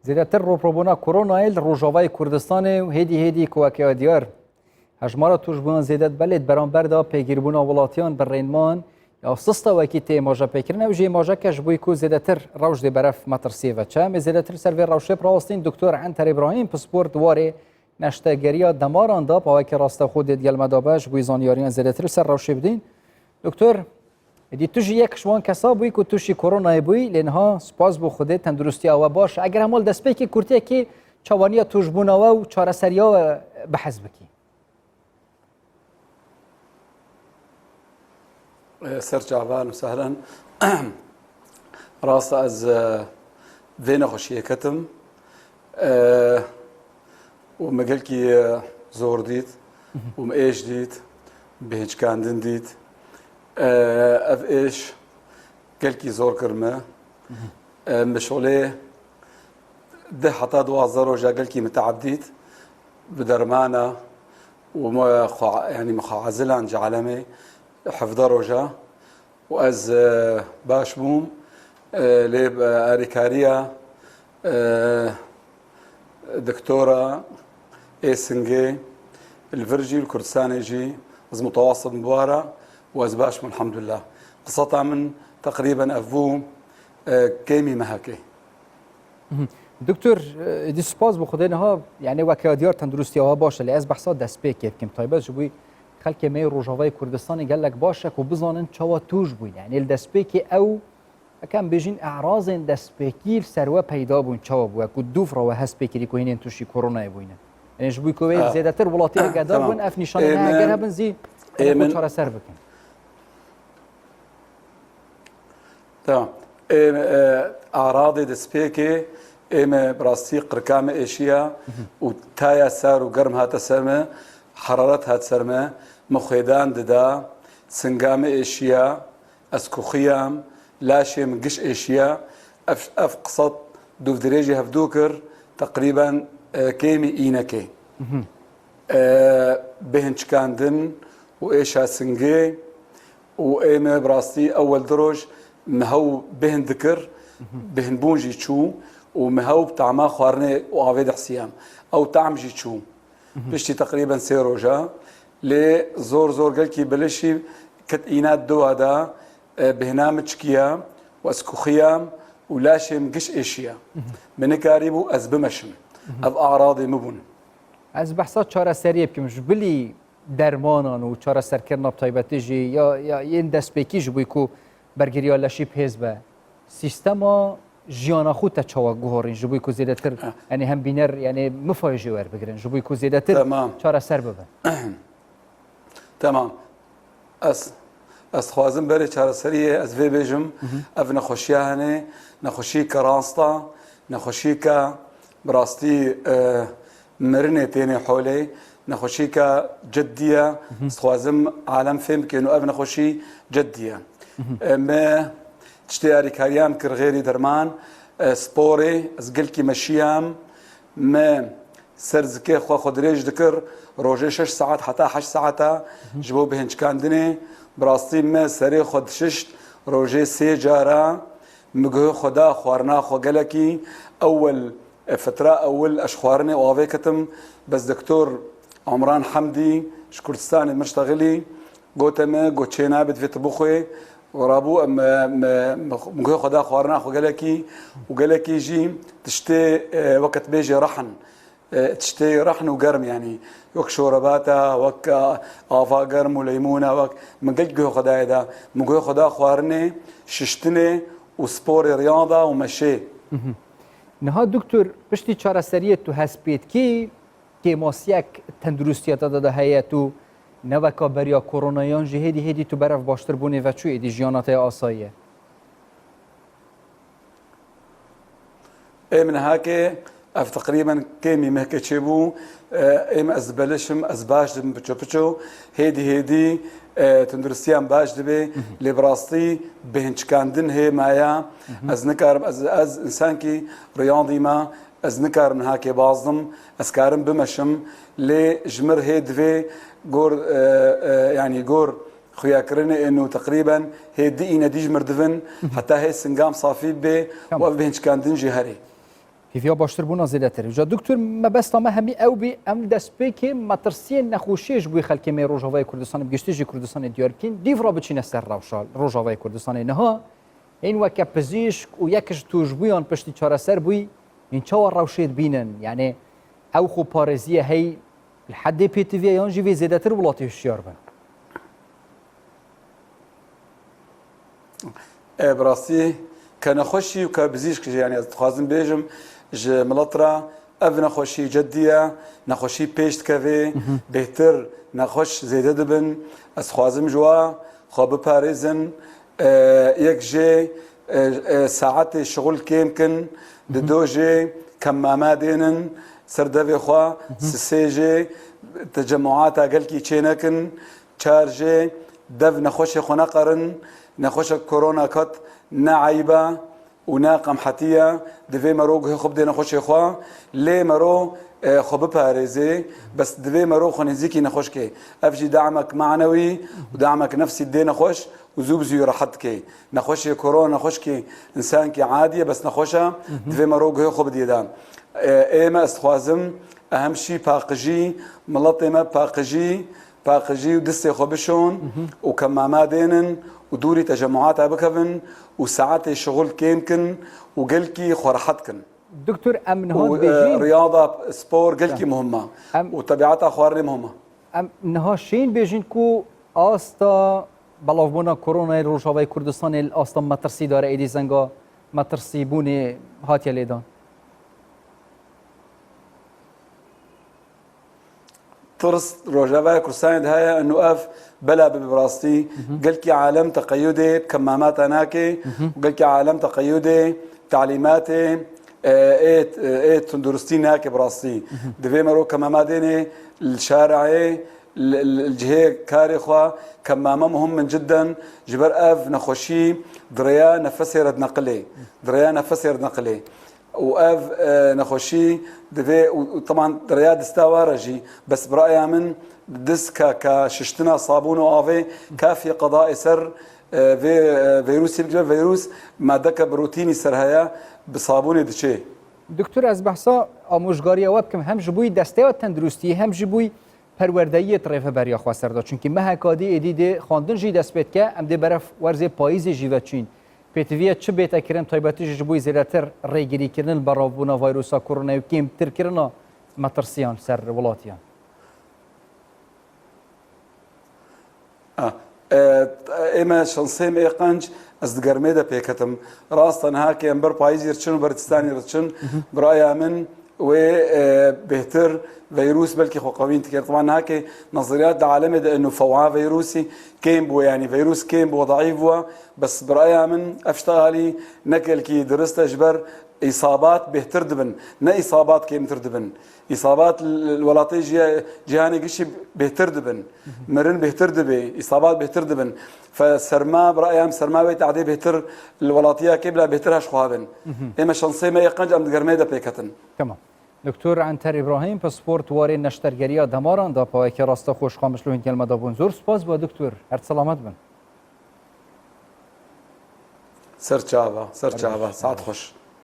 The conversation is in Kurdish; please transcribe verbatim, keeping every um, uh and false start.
Zêdetir rûpirûbûna koronayê li Rojavayê Kurdistanê û hêdî hêdî ku weke diyar hejmara tûjbûnan zêde dibe, lê di beramber de pêgîrbûna welatiyan bi rênman ya sista wekî tê îmaje pêkirin. Ew jî îmajeke ji bo ku zêdetir rewş dê berev metirsiyê ve çe. Em ê zêdetir li ser vê rewşê bi rawestîn Doktor Enter Îbrahîm, pispor di warê neştegeriya demaran de, bi awayekî rastewxo dê digel me de be, ji bo zanyariyan zêdetir li ser rewşê bidîn. Doktor, êdî tu jî yek ji wan kesa bûyî ku tûşî koronayê bûyî, lê niha spas bo Xwedê tenduristiya we baş e. Eger hema li destpêkê kurtiyekê çawaniya tûjbûna we û çareseriya we bihez bikî. Ser çavan û sehlen. Rast e, ez, e, vê nexweşiyê ketim. E, û me gelkî, e, zor dît û me êş dît, bêhnçikandin dît. E, ev êş gelkî zor kir me. E, me şolê deh heta duwazdeh roja gelkî me teab dît bi dermana û me xwe, yanî me xwe ezilan ji alemê hevdeh roja. û ez, e, baş bûm. E, lê, e, alîkariya, e, doktora ê Singê li vir jî, li Kurdistanê jî ez mutewasıl bûm bi wan re û ez baş bûm elhamdulillah. Qiseta min teqrîben ev bû, e, kêmî mehekê. Doktor, êdî spas bo Xwedê niha, yani weke diyar tenduristiya we baş e, lê ez behsa destpêkê bikim. Taybet ji bo xelkê me yê Rojavayê Kurdistanê gelek baş e ku bizanin çawa tûj bûyne. Yani li destpêkê ew, eke em bêjin, erazên destpêkî li ser we peyda bûn, çawa bû? Ku dûv re we hest pê kirî ku hînên tûşî koronayê bûyne. Yani ji bo ku wê zêdetir welatî agedar bûn, ev nîşanê ne eger hebin zî, em ê xwe çareser bikin. Tamam. Ê, e, aradê destpêkê ê me bi rastî qirika me êşiya û taya sar û germ hate ser me, heraret hat ser me, me xwêdan dida, singa me êşiya, ez kuxiyam, laşê min giş êşiya. Ev, ev qisat dûvdirêjî hevdû kir, teqrîben, e, kêmî înekê. E, bêhn çikandin û êşa singê û ê me bi rastî ewel du roj me hew bêhn dikir, bêhnbûn jî çû û me hew bi tama xwarinê û avê dihsiyam. Ew tam jî çû. Piştî teqrîben sê roja, lê zor zor gelkî bilişî ket îna diwa de, e, bêhna min çikiya û ez kuxiyam û laşê min giş êşiya. Min nikarîbû ez bimeşim. Ev aradê min bûn. Ez behsa çareseriyê bikim. Ji bilî dermanan û çareserkirina bi taybetî jî ya, ya yên destpêkî ji bo ku bergiriya leşî bihêz be, sîstema jiyana xwe te çawa guhorîn ji bo ku zêdetir, ha, yanî hem bîner, yanî mifayê jê werbigirin, ji bo ku zêdetir, tamam, çareser bibe? Tamam. Ez, ez dixwazim berê çareseriyê ez vê bêjim. Ev nexweşiya hene, nexweşiyeke rast e, nexweşiyeke bi rastî, e, mirinê tênê holê, nexweşiyeke ceddî ye. Ez dixwazim alem fêm bikin û ev nexweşî ceddî ye. E, me tiştê alîkariyan kir xêrî derman, e, sporê, ez gelkî meşiyam, me ser zikê xwe xwe dirêj dikir, rojê şeş saet heta heşt saeta ji bo bêhnçikandinê. Bi rastî me serê xwe dişişt, rojê sê cara, min guhê xwe da xwarina xwe gelekî. Ewil, e, fitra ewil ez ji xwarinê û avê ketim, bes doktor Omran Hemdî ji Kurdistanê min ştexilî, gote me, got, çê nabe divê tu bixwê. Rabû em, me, me, min guhê xwe da xwarina xwe gelekî û gelekî jî tiştê, e, weke tu bêjê rehn. E, tiştê rehn û germ, yanî wek şorebata, wek, e, ava germ û leymûna, wek min gelek guhê xwe dayê da. Min guhê xwe da xwarinê, şiştinê û sporê riyada û meşê. Niha doktor, piştî çareseriyê tu hespêtkî kêmasiyek tenduristiya te de, de heye, tu ne weka beriya koronayan jî hêdî hêdî tu berev baştir bûnê ve çû, êdî jiyana te ya asayî ye? Ê min hake, ev teqrîben kêmî mehkê çêbû. E, ê min ez dibelişim, ez baş dibim piço piço. Hêdî hêdî, e, tenduristiyan baş dibe. Lê bi rastî bêhnçikandin hê maya. Ez nikarim, ez, ez însankî riyadî me, ez nikarim niha kê bazdim, ez karim bimeşim, lê ji mir hê divê gor, e, e, yanî gor xuyakirinê êno teqrîben hê di îne dî ji mir divin, heta hê singam safî bê û ev bêhnçikandin jî herê. Hêviya baştirbûna zêdetir. Îja doktor, mebesta me hemî ew bî, em destpêkê metirsiyên nexweşiyê ji bo xelkê me Rojavayê Kurdistanê, bi giştî jî Kurdistanê diyar bikîn, dîv re biçîne ser rewşa Rojavayê Kurdistanê. Niha hîn weke pizîşk û yek ji tûşbûyan piştî çareser bûyî, hîn çawa rewşê dibînin? Yanî ew xweparêziye hey li heddê pêtiviye yan jî vê zêdetir welatî hişyar bin? E, bi rastî ke nexweşî û ke bizîşk jî, yanî ez dixwazim bêjim, ji milet re ev nexweşî ceddî ye, nexweşî pêş dikevê, bêhtir nexweş zêde dibin. Ez dixwazim ji wa xwe biparêzin. E, yek jê, e, e, saetê şixul kêm kin, di do jê kemmame dênin ser devê xwe, sisê jê tecemûata gelkî çênekin, çar jê dev nexweşê xwe neqerin, nexweşek korona ket ne eyb e û ne qemhetî ye, divê mero guhê xwe bidê nexweşê xwe, lê mero, e, xwe biparêzê, bes divê mero xwe nêzîkî nexweşkê. Ev jî damek manewî û damek nefsî dê nexweş û zû bi zû rehet dikê. Nexweşê korona nexweşkê însankî adî ye, bes nexweş e, divê mero guhê xwe bidiyê de. E, ê me ez dixwazim, ehem şî paqijî, miletê me paqijî, paqijî û distê xwe bişon û kemama dênin û dûrî tecemûata bikevin û saetê şixul kêm kin û gelkî xwe rehet kin. Doktor, em niha Û, e, dibêjin, riyada, spor gelkî Tamam. muhim e Em û tebiata xwarinê muhim e. Em niha şên bêjin ku asta belavbûna koronayê li Rojavayê Kurdistanê li asta metirsîdar e, êdî zenga metirsîbûnê hatiye lêdan. Tirs Rojavayê Kurdistanê de heye, û ev bela bibe bi rastî. Gelkî alem teqeyudê kemamata nake, gelkî alem teqeyudê talîmatê, e, ê, ê tunduristî nake bi rastî. Divê mero kemama dênê li şareyê, li, li, li cihê karê xwe kemame muhim in cidden, ji ber ev nexweşî di rêya nefesê re dineqilê. Di rêya nefesê re dineqilê. Û ev, e, nexweşî divê û, û teman di rêya dista we re jî, bes bi raya min dist ka, ka şiştina sabûn û avê kafî qedayê ser, e, vê, e, vîrusî bikire. Vîrus madeke bi rutînî ser heye, bi sabûnê diçê. Doktor, ez behsa amojgariya we bikim, hem ji bo desteya tenduristiyê, hem ji bo perwerdeyiyê di rêveberiya xwe ser de. Çunkî meheka dî êdî dê xwendin jî dest pê dike, em dê beref werzê payîzê jî veçîn. Pêtiviye çi bête kirin, taybetî jî ji bo zêdetir rêgirîkirin li beravbûna vîrusa koronayê û kêmtirkirina metirsiyan ser welatiyan? Ah, e, ê me şansê me ê qenc, ez di germê de pêketim. Rast e, niha ke em ber payîzî re çin û ber distanî re çin, bi raya min wê, e, bêhtir vîrus belkî xwe qewîn dikir. Teban niha ke nezeriyat di alemê de inu fewa vîrusî kêm bû, yanî vîrus kêm bû, zeîf bû. Bes bi raya min ev tişta alî ne gelkî dirist e, ji ber îsabat bêhtir dibin, ne îsabat kêmtir dibin. Îsabat li, li welatê jiya-, cîhanê gişî bêhtir dibin. Mirin bêhtir dibe, îsabat bêhtir dibin. Fe serma, bi raya min serma wê tehdê bêhtir li welatiya kê bila bêhtir heş xwe bin. Ê me şansê me yê qenc em di germê de pêketin. Tamam. Doktor Enter Îbrahîm, pispor di warê neştergeriya demaran de, paweke rasta xweş Qamişlo hîn gelme de bûn. Zor spas bo doktor. Her selamet bin. Ser çava, ser çava. Saet xweş.